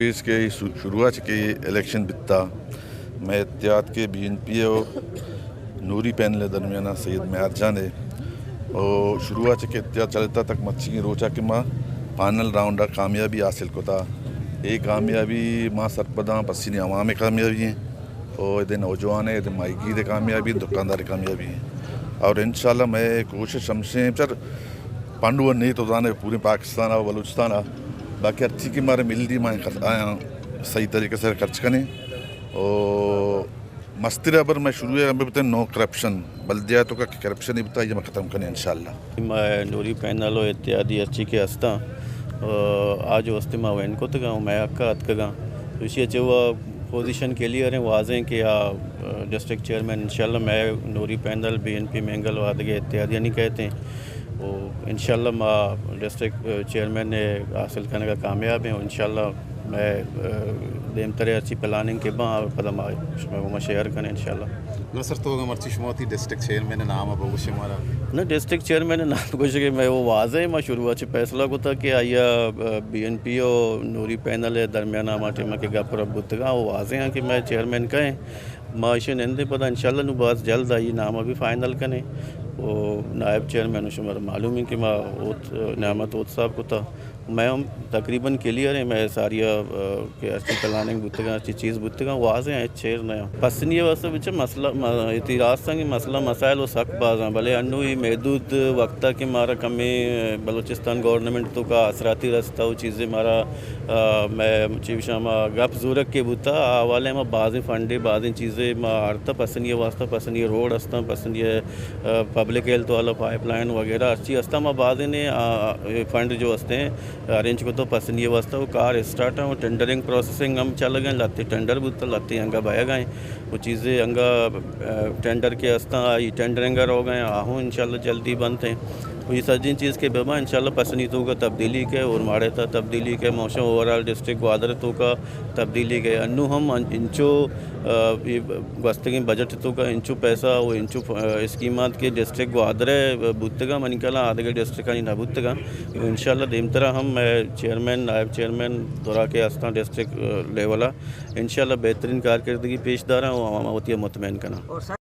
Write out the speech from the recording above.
پیش کہ شروع ءَ چہ کہ الیکشن بیتا، مئے اتحاد کہ بی این پی ءُ نوری پینل ءِ درمیان ءَ سید میار جان ءِ، ءُ شروع ءَ چہ کہ اتحاد چلتا تک مرچیگیں روچ ءَ کہ ما فائنل راؤنڈ ءَ کامیابی حاصل کتا۔ اے کامیابی ما سرپداں، پسنی عوام ءِ کامیابی ایں، ءُ ادے نوجوان ءِ، ادے ماہیگیر ءِ کامیابی، دکاندار ءِ کامیابی ایں۔ اور انشاءاللہ مئے کوشش ہمشیں، چر پانڈو ءَ نہیں تو زانے پورے پاکستان ءَ، بلوچستان ءَ، باقی ہرچی کہ مارے ملی ما آیاں صحیح طریقے سے خرچ کنیں۔ ءُ مستر ابر میں شروع ہے ہمیں بتائیں نو کرپشن، بلدیاتوں کا کرپشن ہی بتائیے، میں ختم کنیں انشاءاللہ۔ ما نوری پینل ءُ اتحادی ہرچی کہ ہستاں، آ، آج واسطے ما وین کتگاں ءُ مئے حق ءَ اتکگاں۔ تو اسی اچھے وہ پوزیشن کلیئر ہیں، واضح ہیں کہ آ، آ، ڈسٹرکٹ چیئرمین انشاءاللہ مئے Noori panel, B N P Mengal ءُ آدگہ اتحادیانی کہتے ہیں۔ ءُ انشاءاللہ ما ڈسٹرکٹ، آ، چیئرمین ءِ حاصل کنگ ءَ کامیاب ہیں ءُ انشاءاللہ مئے، آ، دیمتر ءَ ہرچی پلاننگ کہ باں، پدا ما شمئے گوما شیئر کنیں انشاءاللہ۔ ناصر تو اگاں مرچی شما وتی ڈسٹرکٹ چیئرمین ءِ نام ءَ بگوشے مارا۔ نہ، ڈسٹرکٹ چیئرمین ءِ نام گوشگ ءَ مئے وہ واضح ہیں، ما شروع ءَ چہ فیصلہ کتا کہ آئی ءَ، آ، بی این پی ءُ نوری پینل ءِ درمیان ءَ ہما ٹائم ءَ کہ گپ رپ بوتگاں، وہ واضح ہیں کہ مئے چیئرمین کئے ہیں۔ ما ایشی نندیں پدا انشاءاللہ نوں باز جلد آئی نام ءَ بھی فائنل کنیں۔ ءُ نائب چیئرمین ءُ شمارا معلوم ہیں کہ ما اوت، نعمت اوت صاحب کتا۔ مئے ہم تقریباً کلیئر ہیں، مئے ساری، آ، کہ ہرچی پلاننگ بوتگاں، ہرچی چیز بوتگاں، واضح ہیں، ہچ چیر نہ ہیں۔ پسنی ءِ واسطہ بچہ مسئلہ، م-، اتی راستاں کہ مسئلہ مسائل ءُ سک باز ہیں، بلے انو یہ محدود وقت ءَ کہ مارا کمیں بلوچستان گورنمنٹ تو کا آسراتی رستہ ءُ چیزیں مارا، آ، مئے چی بشاں ما گپ زورگ کہ بوتا، آ حوالے ما بازیں فنڈے، بازیں چیزے ما آرتا پسنی ءِ واسطہ، پسنی ءِ روڈ ہستاں، پسنی ءِ، آ، پبلک ہیلتھ والا پائپ لائن وغیرہ ہرچی ہستاں، ما بازیں نے، آ، فنڈ جو ہستیں، ارینج کتو پسنی ءِ واسطہ ءُ کار اسٹارٹ ہیں ءُ ٹینڈرنگ پروسیسنگ ہم چلگ ہیں، لہتے ٹینڈر بوتا، لہتے انگا بئیگ ہیں ءُ چیزے انگا، آ، ٹینڈر کہ ہستاں، آئی ٹینڈرنگ ءَ روگ ہیں، آہوں انشاءاللہ جلدی بنت ہیں۔ ءُ یہ سجیں چیز کہ بباں انشاءاللہ پسنی توکا تبدیلی کئے، اورماڑہ تا تبدیلی کئے، موشاں اوورآل ڈسٹرکٹ گوادر توکا تبدیلی کئے۔ انو ہم ان-، انچو، آ، یہ گوستگیں بجٹ توکا انچو پیسہ ءُ انچو، آ، اسکیمات کہ ڈسٹرکٹ گوادر ءَ بوتگاں، منی خیال ءَ آدگہ ڈسٹرکٹانی نہ بوتگاں۔ انشاءاللہ دیمترا ہم مئے چیئرمین، نائب چیئرمین درا کہ ہستاں ڈسٹرکٹ، آ، لیول ءَ، انشاءاللہ بہترین کارکردگی پیش داراں ءُ عوام ءَ وتی مطمئن کناں۔